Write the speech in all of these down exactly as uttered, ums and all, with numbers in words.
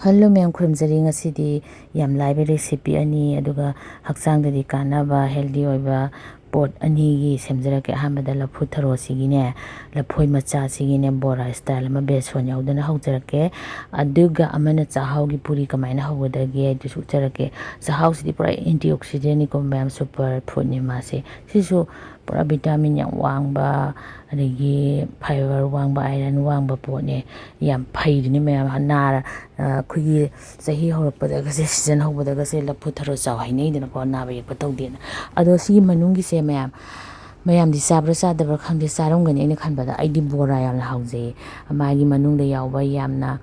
Hello ꯃꯌꯥꯝ, ꯈꯨꯔꯨꯝꯖꯔꯤ꯫ ꯉꯁꯤꯗꯤ ꯌꯥꯝ ꯂꯥꯏꯕ recipe ꯑꯅꯤ, ꯑꯗꯨꯒ ꯍꯛꯆꯥꯡꯗꯗꯤ ꯀꯥꯟꯅꯕ, healthy ꯑꯣꯏꯕ ꯄꯣꯠ ꯑꯅꯤꯒꯤ ꯁꯦꯝꯖꯔꯛꯀꯦ꯫ ꯑꯍꯥꯟꯕꯗ ꯂꯐꯨ ꯊꯔꯣꯁꯤꯒꯤꯅꯦ, ꯂꯐꯣꯏ ꯃꯆꯥꯁꯤꯒꯤꯅꯦ, ꯕꯣꯔꯥ style ꯑꯃ ꯕꯦꯁꯣꯟ ꯌꯥꯎꯗꯅ ꯍꯧꯖꯔꯛꯀꯦ꯫ ꯑꯗꯨꯒ ꯑꯃꯅ ꯆꯥꯛꯍꯥꯎꯒꯤ ꯄꯨꯔꯤ ꯀꯃꯥꯏꯅ ꯍꯧꯒꯗꯒꯦ ꯑꯗꯨꯁꯨ ꯎꯠꯆꯔꯛꯀꯦ꯫ ꯆꯥꯛꯍꯥꯎꯁꯤꯗꯤ ꯄꯨꯔꯥ antioxidantꯅꯤꯀꯣ ꯃꯌꯥꯝ, super foodꯅꯤ ꯃꯥꯁꯦ꯫ ꯁꯤꯁꯨ ꯄꯨꯔꯥ vitamin ꯌꯥꯝ ꯋꯥꯡꯕ, ꯑꯗꯒꯤ fiber ꯋꯥꯡꯕ, iron ꯋꯥꯡꯕ ꯄꯣꯠꯅꯦ꯫ ꯌꯥꯝ ꯐꯩꯗꯨꯅꯤ ꯃꯌꯥꯝ꯫ ꯅꯥꯔ-, ꯑ, ꯑꯩꯈꯣꯏꯒꯤ ꯆꯍꯤ ꯍꯧꯔꯛꯄꯗꯒꯁꯦ, season ꯍꯧꯕꯗꯒꯁꯦ ꯂꯐꯨ ꯊꯔꯣ ꯆꯥꯎ ꯍꯥꯏꯅꯩꯗꯅꯀꯣ, ꯅꯥꯕ ꯌꯦꯛꯄ ꯇꯧꯗꯦꯅ꯫ ꯑꯗꯣ ꯁꯤꯒꯤ ꯃꯅꯨꯡꯒꯤꯁꯦ ꯃꯌꯥꯝ, ꯃꯌꯥꯝꯗꯤ ꯆꯥꯕ꯭ꯔꯥ ꯆꯥꯗꯕ꯭ꯔꯥ ꯈꯪꯗꯦ, ꯆꯥꯔꯝꯒꯅꯤ ꯑꯩꯅ ꯈꯟꯕꯗ꯫ ꯑꯩꯗꯤ ꯕꯣꯔꯥ ꯌꯥꯝꯅ ꯍꯥꯎꯖꯩꯌꯦ꯫ ꯃꯥꯒꯤ ꯃꯅꯨꯡꯗ ꯌꯥꯎꯕ ꯌꯥꯝꯅ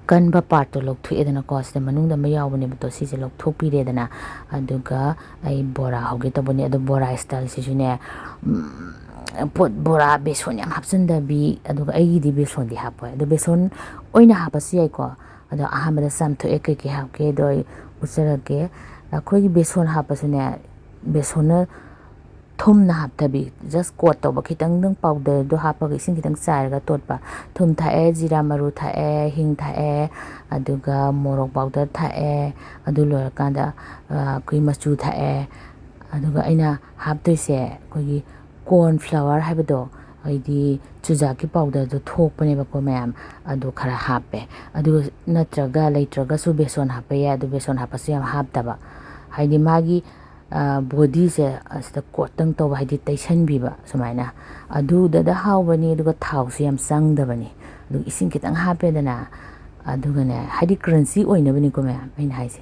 ꯀꯟꯕ partꯇꯣ ꯂꯧꯊꯣꯛꯑꯦꯗꯅꯀꯣ꯫ ꯁꯤꯗ ꯃꯅꯨꯡꯗ ꯑꯃ ꯌꯥꯎꯕꯅꯦꯕꯗꯣ, ꯁꯤꯁꯦ ꯂꯧꯊꯣꯛꯄꯤꯔꯦꯗꯅ꯫ ꯑꯗꯨꯒ ꯑꯩ ꯕꯣꯔꯥ ꯍꯧꯒꯦ ꯇꯧꯕꯅꯦ꯫ ꯑꯗꯣ ꯕꯣꯔꯥ styleꯁꯤꯁꯨꯅꯦ, ꯎꯝ, ꯄꯣꯠ ꯕꯣꯔꯥ ꯕꯦꯁꯣꯟ ꯌꯥꯝ ꯍꯥꯞꯆꯤꯟꯗꯕꯤ, ꯑꯗꯨꯒ ꯑꯩꯒꯤꯗꯤ ꯕꯦꯁꯣꯟꯗꯤ ꯍꯥꯞꯄꯣꯏ꯫ ꯑꯗꯣ ꯕꯦꯁꯣꯟ ꯑꯣꯏꯅ ꯍꯥꯞꯄꯁꯨ ꯌꯥꯏꯀꯣ꯫ ꯑꯗꯣ ꯑꯍꯥꯟꯕꯗ ꯆꯥꯝꯊꯣꯛꯑꯦ, ꯀꯩꯀꯩ ꯍꯥꯞꯀꯦꯗꯣ ꯑꯩ ꯎꯠꯆꯔꯛꯀꯦ꯫ ꯑꯩꯈꯣꯏꯒꯤ ꯕꯦꯁꯣꯟ ꯍꯥꯞꯄꯁꯨꯅꯦ, ꯕꯦꯁꯣꯟꯅ ꯊꯨꯝꯅ ꯍꯥꯞꯇꯕꯤ, just coat ꯇꯧꯕ, ꯈꯤꯇꯪꯗꯪ powderꯗꯣ ꯍꯥꯞꯄꯒ ꯏꯁꯤꯡ ꯈꯤꯇꯪ ꯆꯥꯏꯔꯒ ꯇꯣꯠꯄ꯫ ꯊꯨꯝ ꯊꯥꯛꯑꯦ, ꯖꯤꯔꯥ ꯃꯔꯨ ꯊꯥꯛꯑꯦ, ꯍꯤꯡ ꯊꯥꯛꯑꯦ, ꯑꯗꯨꯒ ꯃꯣꯔꯣꯛ powder ꯊꯥꯛꯑꯦ꯫ ꯑꯗꯨ ꯂꯣꯏꯔꯀꯥꯟꯗ, ꯑ, ꯑꯩꯈꯣꯏ ꯃꯆꯨ ꯊꯥꯛꯑꯦ꯫ ꯑꯗꯨꯒ ꯑꯩꯅ ꯍꯥꯞꯇꯣꯏꯁꯦ ꯑꯩꯈꯣꯏꯒꯤ corn flour ꯍꯥꯏꯕꯗꯣ, ꯍꯥꯏꯗꯤ ꯆꯨꯖꯥꯛꯀꯤ powderꯗꯣ ꯊꯣꯛꯄꯅꯦꯕꯀꯣ ꯃꯌꯥꯝ, ꯑꯗꯨ ꯈꯔ ꯍꯥꯞꯄꯦ꯫ ꯑꯗꯨ ꯅꯠꯇ꯭ꯔꯒ, ꯂꯩꯇ꯭ꯔꯒꯁꯨ ꯕꯦꯁꯣꯟ ꯍꯥꯞꯄ ꯌꯥꯏ, ꯑꯗꯨ ꯕꯦꯁꯣꯟ ꯍꯥꯞꯄꯁꯨ ꯌꯥꯝ ꯍꯥꯞꯇꯕ꯫ ꯍꯥꯏꯗꯤ ꯃꯥꯒꯤ ꯑ, bodyꯁꯦ ꯑꯁꯤꯗ coatꯇꯪ ꯇꯧꯕ, ꯍꯥꯏꯗꯤ ꯇꯩꯁꯟꯕꯤꯕ ꯁꯨꯃꯥꯏꯅ꯫ ꯑꯗꯨꯗꯗ ꯍꯥꯎꯕꯅꯤ, ꯑꯗꯨꯒ ꯊꯥꯎꯁꯨ ꯌꯥꯝ ꯆꯪꯗꯕꯅꯤ꯫ ꯑꯗꯨꯒ ꯏꯁꯤꯡ ꯈꯤꯇꯪ ꯍꯥꯞꯄꯦꯗꯅ, ꯑꯗꯨꯒꯅꯦ, ꯍꯥꯏꯗꯤ crunchy ꯑꯣꯏꯅꯕꯅꯤꯀꯣ ꯃꯌꯥꯝ ꯑꯩꯅ ꯍꯥꯏꯁꯦ꯫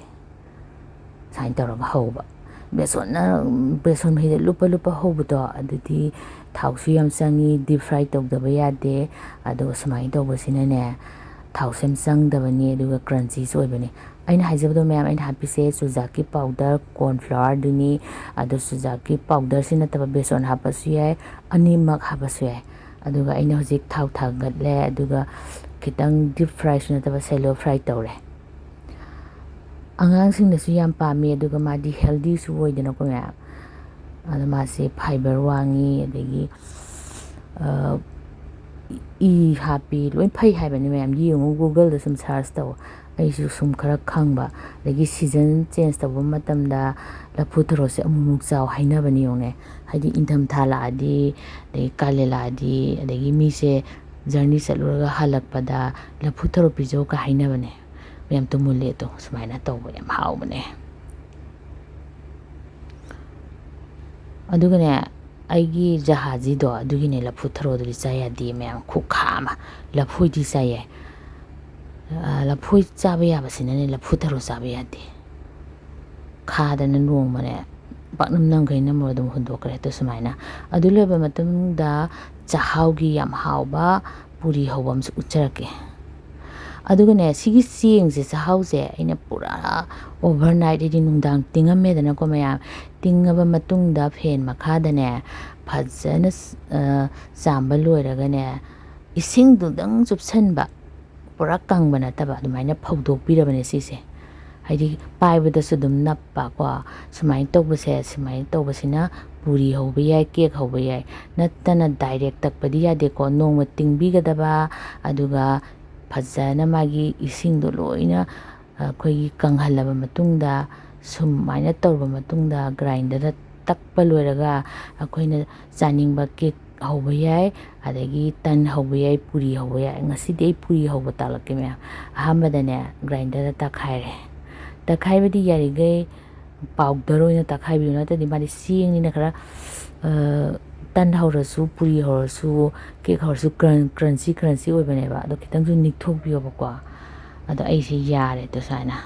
ꯁꯨꯃꯥꯏꯅ ꯇꯧꯔꯒ ꯍꯧꯕ꯫ ꯕꯦꯁꯣꯟꯅ, ꯕꯦꯁꯣꯟ ꯃꯍꯤꯗ ꯂꯨꯞꯄ ꯂꯨꯞꯄ ꯍꯧꯕꯗꯣ, ꯑꯗꯨꯗꯤ ꯊꯥꯎꯁꯨ ꯌꯥꯝ ꯆꯪꯉꯤ, deep fry ꯇꯧꯗꯕ ꯌꯥꯗꯦ꯫ ꯑꯗꯨꯒ ꯁꯨꯃꯥꯏꯅ ꯇꯧꯕꯁꯤꯅꯅꯦ, ꯊꯥꯎꯁꯨ ꯌꯥꯝ ꯆꯪꯗꯕꯅꯤ, ꯑꯗꯨꯒ crunchyꯁꯨ ꯑꯣꯏꯕꯅꯤ꯫ ꯑꯩꯅ ꯍꯥꯏꯖꯕꯗꯣ ꯃꯌꯥꯝ, ꯑꯩꯅ ꯍꯥꯞꯄꯤꯁꯦ ꯆꯨꯖꯥꯛꯀꯤ powder, corn flourꯗꯨꯅꯤ꯫ ꯑꯗꯣ ꯆꯨꯖꯥꯛꯀꯤ powderꯁꯤ ꯅꯠꯇꯕ ꯕꯦꯁꯣꯟ ꯍꯥꯞꯄꯁꯨ ꯌꯥꯏ, ꯑꯅꯤꯃꯛ ꯍꯥꯞꯄꯁꯨ ꯌꯥꯏ꯫ ꯑꯗꯨꯒ ꯑꯩꯅ ꯍꯧꯖꯤꯛ ꯊꯥꯎ ꯊꯥꯡꯒꯠꯂꯦ, ꯑꯗꯨꯒ ꯈꯤꯇꯪ deep fryꯁꯨ ꯅꯠꯇꯕ shallow fry ꯇꯧꯔꯦ꯫ ꯑꯉꯥꯡꯁꯤꯡꯅꯁꯨ ꯌꯥꯝ ꯄꯥꯝꯃꯤ, ꯑꯗꯨꯒ ꯃꯥꯗꯤ healthyꯁꯨ ꯑꯣꯏꯗꯅꯀꯣ ꯃꯌꯥꯝ꯫ ꯑꯗꯣ ꯃꯥꯁꯦ fiber ꯋꯥꯡꯉꯤ, ꯑꯗꯒꯤ, ꯑ, ꯏ ꯍꯥꯞꯄꯤ, ꯂꯣꯏ ꯐꯩ ꯍꯥꯏꯕꯅꯤ ꯃꯌꯥꯝ꯫ ꯌꯦꯡꯉꯨ, Google-ꯗ ꯁꯨꯝ search ꯇꯧ꯫ ꯑꯩꯁꯨ ꯁꯨꯝ ꯈꯔ ꯈꯪꯕ꯫ ꯑꯗꯒꯤ season change ꯇꯧꯕ ꯃꯇꯝꯗ ꯂꯐꯨ ꯊꯔꯣꯁꯦ ꯑꯃꯨꯛꯃꯨꯛ ꯆꯥꯎ ꯍꯥꯏꯅꯕꯅꯤ ꯌꯦꯡꯉꯨꯅꯦ꯫ ꯍꯥꯏꯗꯤ ꯏꯪꯊꯝꯊꯥ ꯂꯥꯛꯑꯗꯤ, ꯑꯗꯒꯤ ꯀꯥꯂꯦꯟ ꯂꯥꯛꯑꯗꯤ, ꯑꯗꯒꯤ ꯃꯤꯁꯦ journey ꯆꯠꯂꯨꯔꯒ ꯍꯜꯂꯛꯄꯗ ꯂꯐꯨ ꯊꯔꯣ ꯄꯤꯖꯧꯒ ꯍꯥꯏꯅꯕꯅꯦ꯫ ꯃꯌꯥꯝ ꯇꯨꯝꯃꯨ ꯂꯦꯠꯇꯣ ꯁꯨꯃꯥꯏꯅ ꯇꯧꯕ ꯌꯥꯝ ꯍꯥꯎꯕꯅꯦ꯫ ꯑꯗꯨꯒꯅꯦ, ꯑꯩꯒꯤ ꯖꯍꯥꯖꯤꯗꯣ ꯑꯗꯨꯒꯤꯅꯦ ꯂꯐꯨ ꯊꯔꯣꯗꯨꯗꯤ ꯆꯥ ꯌꯥꯗꯦ ꯃꯌꯥꯝ, ꯈꯨꯈꯥ ꯑꯃ꯫ ꯂꯐꯣꯏꯗꯤ ꯆꯥꯏꯌꯦ꯫ ꯑ, ꯂꯐꯣꯏ ꯆꯥꯕ ꯌꯥꯕꯁꯤꯅꯅꯦ ꯂꯐꯨ ꯊꯔꯣ ꯆꯥꯕ ꯌꯥꯗꯦ꯫ ꯈꯥꯗꯅ ꯅꯣꯡꯃꯅꯦ ꯄꯥꯛꯅꯝ ꯅꯝꯈꯩ ꯅꯝꯃꯒ ꯑꯗꯨꯝ ꯍꯨꯟꯗꯣꯛꯈ꯭ꯔꯦ꯫ ꯑꯗꯨ ꯁꯨꯃꯥꯏꯅ꯫ ꯑꯗꯨ ꯂꯣꯏꯕ ꯃꯇꯨꯡꯗ ꯆꯥꯛꯍꯥꯎꯒꯤ ꯌꯥꯝ ꯍꯥꯎꯕ ꯄꯨꯔꯤ ꯍꯧꯕ ꯑꯃꯁꯨ ꯎꯠꯆꯔꯛꯀꯦ꯫ ꯑꯗꯨꯒꯅꯦ, ꯁꯤꯒꯤ ꯆꯦꯡꯁꯦ, ꯆꯥꯛꯍꯥꯎꯁꯦ ꯑꯩꯅ ꯄꯨꯔꯥ overnight, ꯍꯥꯏꯗꯤ ꯅꯨꯡꯗꯥꯡ ꯇꯤꯡꯉꯝꯃꯦꯗꯅꯀꯣ ꯃꯌꯥꯝ꯫ ꯇꯤꯡꯉꯕ ꯃꯇꯨꯡꯗ fan ꯃꯈꯥꯗꯅꯦ ꯐꯖꯅ, ꯑ, ꯆꯥꯝꯕ ꯂꯣꯏꯔꯒꯅꯦ, ꯏꯁꯤꯡꯗꯨꯗꯪ ꯆꯨꯞꯁꯟꯕ, ꯄꯨꯔꯥ ꯀꯪꯕ ꯅꯠꯇꯕ, ꯑꯗꯨꯃꯥꯏꯅ ꯐꯧꯗꯣꯛꯄꯤꯔꯕꯅꯦ ꯁꯤꯁꯦ꯫ ꯍꯥꯏꯗꯤ ꯄꯥꯏꯕꯗꯁꯨ ꯑꯗꯨꯝ ꯅꯞꯄ ꯀꯣ꯫ ꯁꯨꯃꯥꯏꯅ ꯇꯧꯕꯁꯦ, ꯁꯨꯃꯥꯏꯅ ꯇꯧꯕꯁꯤꯅ ꯄꯨꯔꯤ ꯍꯧꯕ ꯌꯥꯏ, cake ꯍꯧꯕ ꯌꯥꯏ꯫ ꯅꯠꯇꯅ direct ꯇꯛꯄꯗꯤ ꯌꯥꯗꯦꯀꯣ꯫ ꯅꯣꯡꯃ ꯇꯤꯡꯕꯤꯒꯗꯕ, ꯑꯗꯨꯒ ꯐꯖꯅ ꯃꯥꯒꯤ ꯏꯁꯤꯡꯗꯣ ꯂꯣꯏꯅ, ꯑ, ꯑꯩꯈꯣꯏꯒꯤ ꯀꯪꯍꯜꯂꯕ ꯃꯇꯨꯡꯗ, ꯁꯨꯃꯥꯏꯅ ꯇꯧꯔꯕ ꯃꯇꯨꯡꯗ, grinder-ꯗ ꯇꯛꯄ ꯂꯣꯏꯔꯒ ꯑꯩꯈꯣꯏꯅ ꯆꯥꯅꯤꯡꯕ cake ꯍꯧꯕ ꯌꯥꯏ, ꯑꯗꯒꯤ ꯇꯟ ꯍꯧꯕ ꯌꯥꯏ, ꯄꯨꯔꯤ ꯍꯧꯕ ꯌꯥꯏ꯫ ꯉꯁꯤꯗꯤ ꯑꯩ ꯄꯨꯔꯤ ꯍꯧꯕ ꯇꯥꯛꯂꯛꯀꯦ ꯃꯌꯥꯝ꯫ ꯑꯍꯥꯟꯕꯗꯅꯦ, grinder-ꯗ ꯇꯛꯈꯥꯏꯔꯦ꯫ ꯇꯛꯈꯥꯏꯕꯗꯤ ꯌꯥꯔꯤꯈꯩ powder ꯑꯣꯏꯅ ꯇꯛꯈꯥꯏꯕꯤꯌꯨ, ꯅꯠꯇ꯭ꯔꯗꯤ ꯃꯥꯗꯤ ꯆꯦꯡꯅꯤꯅ ꯈꯔ, ꯑ, ꯇꯟ ꯍꯧꯔꯁꯨ, ꯄꯨꯔꯤ ꯍꯧꯔꯁꯨ, cake ꯍꯧꯔꯁꯨ ꯀ꯭ꯔꯟ-, crunchy crunchy ꯑꯣꯏꯕꯅꯦꯕ꯫ ꯑꯗꯣ ꯈꯤꯇꯪꯁꯨ ꯅꯤꯛꯊꯣꯛꯄꯤꯌꯣꯕꯀꯣ꯫ ꯑꯗꯣ ꯑꯩꯁꯦ ꯌꯥꯔꯦ ꯑꯗꯣ ꯁꯨꯃꯥꯏꯅ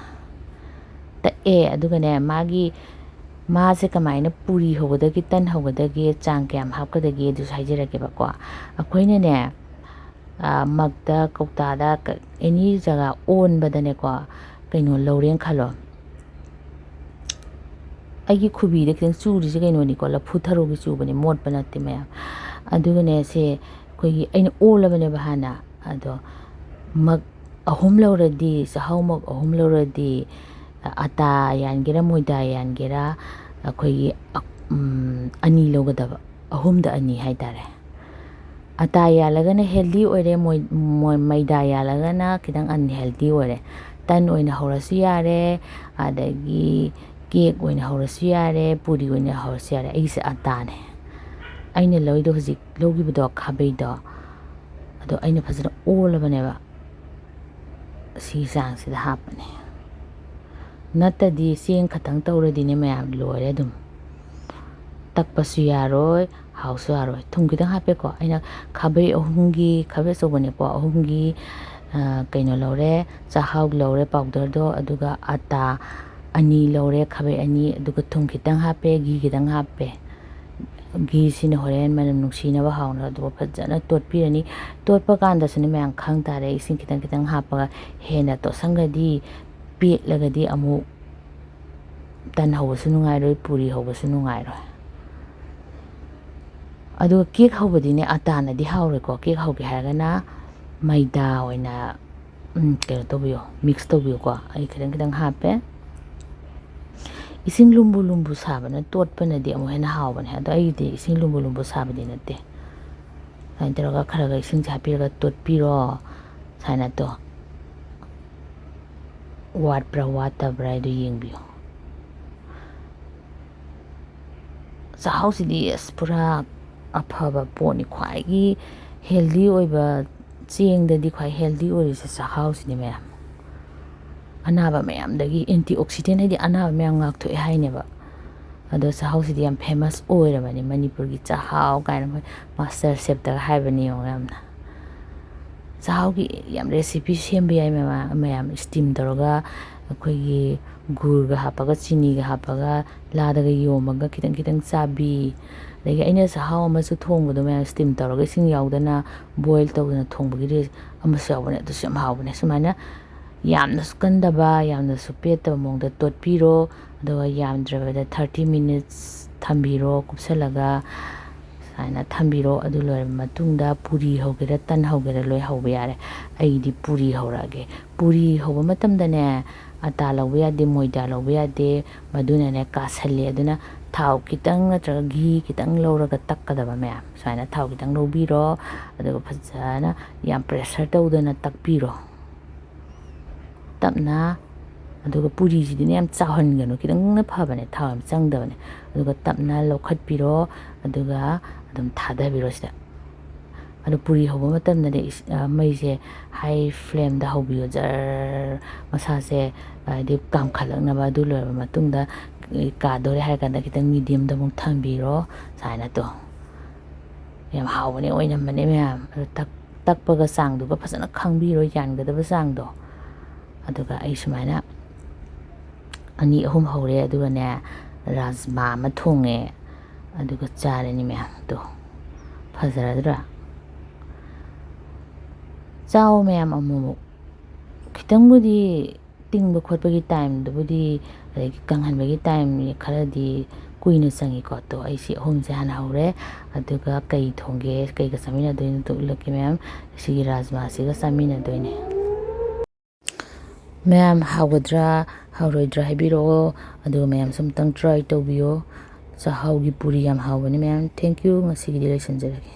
ꯇꯛꯑꯦ꯫ ꯑꯗꯨꯒꯅꯦ, ꯃꯥꯒꯤ, ꯃꯥꯁꯦ ꯀꯃꯥꯏꯅ ꯄꯨꯔꯤ ꯍꯧꯒꯗꯒꯦ, ꯇꯟ ꯍꯧꯒꯗꯒꯦ, ꯆꯥꯡ ꯀꯌꯥꯝ ꯍꯥꯞꯀꯗꯒꯦ ꯑꯗꯨꯁꯨ ꯍꯥꯏꯖꯔꯛꯀꯦꯕꯀꯣ꯫ ꯑꯩꯈꯣꯏꯅꯅꯦ, ꯑ, ꯃꯛꯇ, ꯀꯧꯇꯥꯗ, ꯀ-, any ꯖꯒꯥ ꯑꯣꯟꯕꯗꯅꯦꯀꯣ, ꯀꯩꯅꯣ ꯂꯧꯔꯦꯅ ꯈꯜꯂꯣ꯫ ꯑꯩꯒꯤ ꯈꯨꯕꯤꯗ ꯈꯤꯇꯪ ꯆꯨꯔꯤꯁꯦ ꯀꯩꯅꯣꯅꯤꯀꯣ, ꯂꯐꯨ ꯊꯔꯣꯒꯤ ꯆꯨꯕꯅꯦ, ꯃꯣꯠꯄ ꯅꯠꯇꯦ ꯃꯌꯥꯝ꯫ ꯑꯗꯨꯒꯅꯦ, ꯁꯦ ꯑꯩꯈꯣꯏꯒꯤ, ꯑꯩꯅ ꯑꯣꯜꯂꯕꯅꯦꯕ ꯍꯥꯟꯅ, ꯑꯗꯣ ꯃꯛ ꯑꯍꯨꯝ ꯂꯧꯔꯗꯤ, ꯆꯥꯛꯍꯥꯎ ꯃꯛ ꯑꯍꯨꯝ ꯂꯧꯔꯗꯤ, ꯑꯇꯥ ꯌꯥꯟꯒꯦꯔꯥ, ꯃꯣꯏꯗꯥ ꯌꯥꯟꯒꯦꯔꯥ, ꯑꯩꯈꯣꯏꯒꯤ, ꯎꯝ, ꯑꯅꯤ ꯂꯧꯒꯗꯕ, ꯑꯍꯨꯝꯗ ꯑꯅꯤ ꯍꯥꯏꯇꯥꯔꯦ꯫ ꯑꯇꯥ ꯌꯥꯜꯂꯒꯅ healthy ꯑꯣꯏꯔꯦ, ꯃꯣꯏ-, ꯃꯣꯏ-, ꯃꯩꯗꯥ ꯌꯥꯜꯂꯒꯅ ꯈꯤꯇꯪ unhealthy ꯑꯣꯏꯔꯦ꯫ ꯇꯟ ꯑꯣꯏꯅ ꯍꯧꯔꯁꯨ ꯌꯥꯔꯦ, ꯑꯗꯒꯤ cake ꯑꯣꯏꯅ ꯍꯧꯔꯁꯨ ꯌꯥꯔꯦ, ꯄꯨꯔꯤ ꯑꯣꯏꯅ ꯍꯧꯔꯁꯨ ꯌꯥꯔꯦ꯫ ꯑꯩꯁꯦ ꯑꯇꯥꯅꯦ꯫ ꯑꯩꯅ ꯂꯧꯔꯤꯗꯣ, ꯍꯧꯖꯤꯛ ꯂꯧꯈꯤꯕꯗꯣ, ꯈꯥꯕꯩꯗꯣ, ꯑꯗꯣ ꯑꯩꯅ ꯐꯖꯅ ꯑꯣꯜꯂꯕꯅꯦꯕ꯫ ꯁꯤꯒꯤ ꯆꯥꯡꯁꯤꯗ ꯍꯥꯞꯄꯅꯦ꯫ ꯅꯠꯇꯗꯤ ꯆꯦꯡ ꯈꯛꯇꯪ ꯇꯧꯔꯗꯤꯅꯦ ꯃꯌꯥꯝ, ꯂꯣꯏꯔꯦ ꯑꯗꯨꯝ꯫ ꯇꯛꯄꯁꯨ ꯌꯥꯔꯣꯏ, ꯍꯥꯎꯁꯨ ꯍꯥꯎꯔꯣꯏ꯫ ꯊꯨꯝ ꯈꯤꯇꯪ ꯍꯥꯞꯄꯦꯀꯣ꯫ ꯑꯩꯅ ꯈꯥꯕꯩ ꯑꯍꯨꯝꯒꯤ, ꯈꯥꯕꯩ ꯑꯆꯧꯕꯅꯦꯀꯣ, ꯑꯍꯨꯝꯒꯤ, ꯑ, ꯀꯩꯅꯣ ꯂꯧꯔꯦ, ꯆꯥꯛꯍꯥꯎ ꯂꯧꯔꯦ powderꯗꯣ, ꯑꯗꯨꯒ ꯑꯇꯥ ꯑꯅꯤ ꯂꯧꯔꯦ, ꯈꯥꯕꯩ ꯑꯅꯤ, ꯑꯗꯨꯒ ꯊꯨꯝ ꯈꯤꯇꯪ ꯍꯥꯞꯄꯦ, ꯘꯤ ꯈꯤꯇꯪ ꯍꯥꯞꯄꯦ꯫ ꯘꯤꯁꯤꯅ ꯍꯣꯔꯦꯟ ꯃꯅꯝ ꯅꯨꯡꯁꯤꯅꯕ ꯍꯥꯎꯅꯕ, ꯑꯗꯨꯒ ꯐꯖꯅ ꯇꯣꯠꯄꯤꯔꯅꯤ꯫ ꯇꯣꯠꯄ ꯀꯥꯟꯗꯁꯨꯅꯦ ꯃꯌꯥꯝ, ꯈꯪ ꯇꯥꯔꯦ, ꯏꯁꯤꯡ ꯈꯤꯇꯪ ꯈꯤꯇꯪ ꯍꯥꯞꯄꯒ ꯍꯦꯟꯅ ꯇꯣꯠꯁꯟꯈ꯭ꯔꯗꯤ ꯄꯦꯠꯂꯒꯗꯤ ꯑꯃꯨꯛ ꯇꯟ ꯍꯧꯕꯁꯨ ꯅꯨꯡꯉꯥꯏꯔꯣꯏ, ꯄꯨꯔꯤ ꯍꯧꯕꯁꯨ ꯅꯨꯡꯉꯥꯏꯔꯣꯏ꯫ ꯑꯗꯨꯒ cake ꯍꯧꯕꯗꯤꯅꯦ ꯑꯇꯥꯅꯗꯤ ꯍꯥꯎꯔꯣꯏꯀꯣ꯫ Cake ꯍꯧꯒꯦ ꯍꯥꯏꯔꯒꯅ ꯃꯩꯗꯥ ꯑꯣꯏꯅ, ꯎꯝ, ꯀꯩꯅꯣ ꯇꯧꯕꯤꯌꯣ, mix ꯇꯧꯕꯤꯌꯨꯀꯣ꯫ ꯑꯩ ꯈꯤꯇꯪ ꯈꯤꯇꯪ ꯍꯥꯞꯄꯦ꯫ ꯏꯁꯤꯡ ꯂꯨꯝꯕꯨ ꯂꯨꯝꯕꯨ ꯁꯥꯕꯅ ꯇꯣꯠꯄꯅꯗꯤ ꯑꯃꯨꯛ ꯍꯦꯟꯅ ꯍꯥꯎꯕꯅꯦ꯫ ꯑꯗꯣ ꯑꯩꯒꯤꯗꯤ ꯏꯁꯤꯡ ꯂꯨꯝꯕꯨ ꯂꯨꯝꯕꯨ ꯁꯥꯕꯗꯤ ꯅꯠꯇꯦ꯫ ꯁꯨꯃꯥꯏꯅ ꯇꯧꯔꯒ ꯈꯔ ꯈꯔ ꯏꯁꯤꯡꯁꯦ ꯍꯥꯞꯄꯤꯔꯒ ꯇꯣꯠꯄꯤꯔꯣ꯫ ꯁꯨꯃꯥꯏꯅ ꯇꯣ-, ꯋꯥꯠꯄ꯭ꯔꯥ ꯋꯥꯠꯇꯕ꯭ꯔꯥ ꯍꯥꯏꯗꯣ ꯌꯦꯡꯕꯤꯌꯨ꯫ ꯆꯥꯛꯍꯥꯎꯁꯤꯗꯤ ꯑꯁ ꯄꯨꯔꯥ ꯑꯐꯕ ꯄꯣꯠꯅꯤ, ꯈ꯭ꯋꯥꯏꯒꯤ healthy ꯑꯣꯏꯕ, ꯆꯦꯡꯗꯗꯤ ꯈ꯭ꯋꯥꯏ healthy ꯑꯣꯏꯔꯤꯁꯦ ꯆꯥꯛꯍꯥꯎꯁꯤꯅꯤ ꯃꯌꯥꯝ꯫ ꯑꯅꯥꯕ ꯃꯌꯥꯝꯗꯒꯤ antioxidant ꯍꯥꯏꯗꯤ ꯑꯅꯥꯕ ꯃꯌꯥꯝ ꯉꯥꯛꯊꯣꯛꯑꯦ ꯍꯥꯏꯅꯦꯕ꯫ ꯑꯗꯣ ꯆꯥꯛꯍꯥꯎꯁꯤꯗꯤ ꯌꯥꯝ famous ꯑꯣꯏꯔꯕꯅꯤ, ꯃꯅꯤꯄꯨꯔꯒꯤ ꯆꯥꯛꯍꯥꯎ ꯀꯥꯏꯅ ꯃꯣꯏ master chefꯇꯒ ꯍꯥꯏꯕꯅꯤ ꯌꯦꯡꯉꯣ ꯌꯥꯝꯅ꯫ ꯆꯥꯛꯍꯥꯎꯒꯤ ꯌꯥꯝ recipe ꯁꯦꯝꯕ ꯌꯥꯏ ꯃꯌꯥꯝ, ꯃꯌꯥꯝ steam ꯇꯧꯔꯒ ꯑꯩꯈꯣꯏꯒꯤ ꯒꯨꯔꯒ ꯍꯥꯞꯄꯒ, ꯆꯤꯅꯤꯒ ꯍꯥꯞꯄꯒ, ꯂꯥꯗꯒ ꯌꯣꯝꯃꯒ ꯈꯤꯇꯪ ꯈꯤꯇꯪ ꯆꯥꯕꯤ꯫ ꯑꯗꯒꯤ ꯑꯩꯅ ꯆꯥꯛꯍꯥꯎ ꯑꯃꯁꯨ ꯊꯣꯡꯕꯗꯣ ꯃꯌꯥꯝ steam ꯇꯧꯔꯒ ꯏꯁꯤꯡ ꯌꯥꯎꯗꯅ boil ꯇꯧꯗꯅ ꯊꯣꯡꯕꯒꯤ ꯔꯦ-, ꯑꯃꯁꯨ ꯌꯥꯎꯕꯅꯦ꯫ ꯑꯗꯨꯁꯨ ꯌꯥꯝ ꯍꯥꯎꯕꯅꯦ꯫ ꯁꯨꯃꯥꯏꯅ ꯌꯥꯝꯅꯁꯨ ꯀꯟꯗꯕ, ꯌꯥꯝꯅꯁꯨ ꯄꯦꯠꯇꯕ ꯃꯑꯣꯡꯗ ꯇꯣꯠꯄꯤꯔꯣ꯫ ꯑꯗꯨꯒ ꯌꯥꯝꯗ꯭ꯔꯕꯗ thirty minutes ꯊꯝꯕꯤꯔꯣ, ꯀꯨꯞꯁꯜꯂꯒ ꯁꯨꯃꯥꯏꯅ ꯊꯝꯕꯤꯔꯣ꯫ ꯑꯗꯨ ꯂꯣꯏꯔꯕ ꯃꯇꯨꯡꯗ ꯄꯨꯔꯤ ꯍꯧꯒꯦꯔꯥ, ꯇꯟ ꯍꯧꯒꯦꯔꯥ, ꯂꯣꯏ ꯍꯧꯕ ꯌꯥꯔꯦ꯫ ꯑꯩꯗꯤ ꯄꯨꯔꯤ ꯍꯧꯔꯛꯑꯒꯦ꯫ ꯄꯨꯔꯤ ꯍꯧꯕ ꯃꯇꯝꯗꯅꯦ, ꯑꯇꯥ ꯂꯧꯕ ꯌꯥꯗꯦ, ꯃꯣꯏꯗꯥ ꯂꯧꯕ ꯌꯥꯗꯦ, ꯃꯗꯨꯅꯅꯦ ꯀꯥꯁꯜꯂꯦ꯫ ꯑꯗꯨꯅ ꯊꯥꯎ ꯈꯤꯇꯪ ꯅꯠꯇ꯭ꯔꯒ ꯘꯤ ꯈꯤꯇꯪ ꯂꯧꯔꯒ ꯇꯛꯀꯗꯕ ꯃꯌꯥꯝ꯫ ꯁꯨꯃꯥꯏꯅ ꯊꯥꯎ ꯈꯤꯇꯪ ꯂꯧꯕꯤꯔꯣ, ꯑꯗꯨꯒ ꯐꯖꯅ ꯌꯥꯝ pressure ꯇꯧꯗꯅ ꯇꯛꯄꯤꯔꯣ꯫ ꯇꯞꯅ꯫ ꯑꯗꯨꯒ ꯄꯨꯔꯤꯁꯤꯗꯤꯅꯦ ꯌꯥꯝ ꯆꯥꯎꯍꯟꯒꯅꯨ, ꯈꯤꯇꯪꯅ ꯐꯕꯅꯦ, ꯊꯥꯎ ꯌꯥꯝ ꯆꯪꯗꯕꯅꯦ꯫ ꯑꯗꯨꯒ ꯇꯞꯅ ꯂꯧꯈꯠꯄꯤꯔꯣ, ꯑꯗꯨꯒ ꯑꯗꯨꯝ ꯊꯥꯗꯕꯤꯔꯣ ꯁꯤꯗ꯫ ꯑꯗꯣ ꯄꯨꯔꯤ ꯍꯧꯕ ꯃꯇꯝꯗꯗꯤ ꯏꯁ-, ꯑ, ꯃꯩꯁꯦ high flameꯗ ꯍꯧꯕꯤꯌꯣ, ꯖꯔ ꯃꯁꯥꯁꯦ, ꯍꯥꯏꯗꯤ ꯀꯥꯝꯈꯠꯂꯛꯅꯕ꯫ ꯑꯗꯨ ꯂꯣꯏꯔꯕ ꯃꯇꯨꯡꯗ, ꯑꯦ, ꯀꯥꯗꯣꯔꯦ ꯍꯥꯏꯔ ꯀꯥꯟꯗ ꯈꯤꯇꯪ mediumꯗ ꯑꯃꯨꯛ ꯊꯝꯕꯤꯔꯣ, ꯁꯨꯃꯥꯏꯅ ꯇꯣ꯫ ꯌꯥꯝ ꯍꯥꯎꯕꯅꯦ, ꯑꯣꯏꯅꯝꯕꯅꯦ ꯃꯌꯥꯝ꯫ ꯑꯗꯣ ꯇꯛ-, ꯇꯛꯄꯒ ꯆꯥꯡꯗꯨꯒ ꯐꯖꯅ ꯈꯪꯕꯤꯔꯣ, ꯌꯥꯟꯒꯗꯕ ꯆꯥꯡꯗꯣ꯫ ꯑꯗꯨꯒ ꯑꯩ ꯁꯨꯃꯥꯏꯅ ꯑꯅꯤ ꯑꯍꯨꯝ ꯍꯧꯔꯦ, ꯑꯗꯨꯒꯅꯦ ꯔꯥꯖꯃꯥ ꯑꯃ ꯊꯣꯡꯉꯦ, ꯑꯗꯨꯒ ꯆꯥꯔꯅꯤ ꯃꯌꯥꯝ꯫ ꯇꯣ, ꯐꯖꯔꯗ꯭ꯔꯥ? ꯆꯥꯎ ꯃꯌꯥꯝ ꯑꯃꯨꯛꯃꯨꯛ꯫ ꯈꯤꯇꯪꯕꯨꯗꯤ ꯇꯤꯡꯕ ꯈꯣꯠꯄꯒꯤ timeꯗꯨꯕꯨꯗꯤ, ꯑꯗꯒꯤ ꯀꯪꯍꯟꯕꯒꯤ time ꯈꯔꯗꯤ ꯀꯨꯏꯅ ꯆꯪꯉꯤꯀꯣ꯫ ꯇꯣ, ꯑꯩ ꯁꯤ ꯑꯍꯨꯝꯁꯦ ꯍꯥꯟꯅ ꯍꯧꯔꯦ꯫ ꯑꯗꯨꯒ ꯀꯩ ꯊꯣꯡꯒꯦ, ꯀꯩꯒ ꯆꯥꯃꯤꯟꯅꯗꯣꯏꯅꯣꯗꯣ ꯎꯠꯂꯛꯀꯦ ꯃꯌꯥꯝ꯫ ꯁꯤꯒꯤ ꯔꯥꯖꯃꯥꯁꯤꯒ ꯆꯥꯃꯤꯟꯅꯗꯣꯏꯅꯦ꯫ ꯃꯌꯥꯝ ꯍꯥꯎꯒꯗ꯭ꯔꯥ ꯍꯥꯎꯔꯣꯏꯗ꯭ꯔꯥ ꯍꯥꯏꯕꯤꯔꯛꯑꯣ꯫ ꯑꯗꯨꯒ ꯃꯌꯥꯝꯁꯨ ꯑꯝꯇꯪ try ꯇꯧꯕꯤꯌꯣ꯫ ꯆꯥꯛꯍꯥꯎꯒꯤ ꯄꯨꯔꯤ ꯌꯥꯝ ꯍꯥꯎꯕꯅꯤ ꯃꯌꯥꯝ꯫ Thank you꯫ ꯉꯁꯤꯒꯤꯗꯤ ꯂꯣꯏꯁꯤꯟꯖꯔꯒꯦ꯫